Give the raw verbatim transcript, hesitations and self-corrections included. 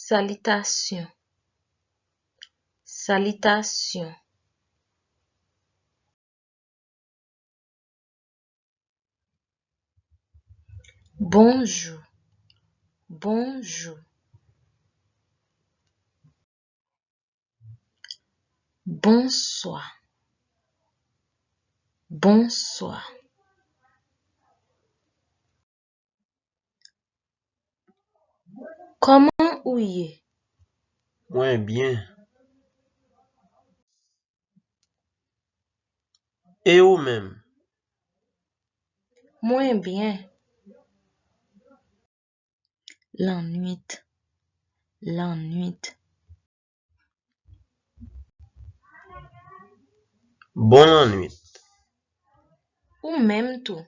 Salitasyon. Salitasyon. Bonjou. Bonjou. Bonswa. Bonswa. Kòman ou ye? Mwen byen. E ou menm? Mwen byen. Lannwit. Lannwit. Bon lannwit. Ou menm tou.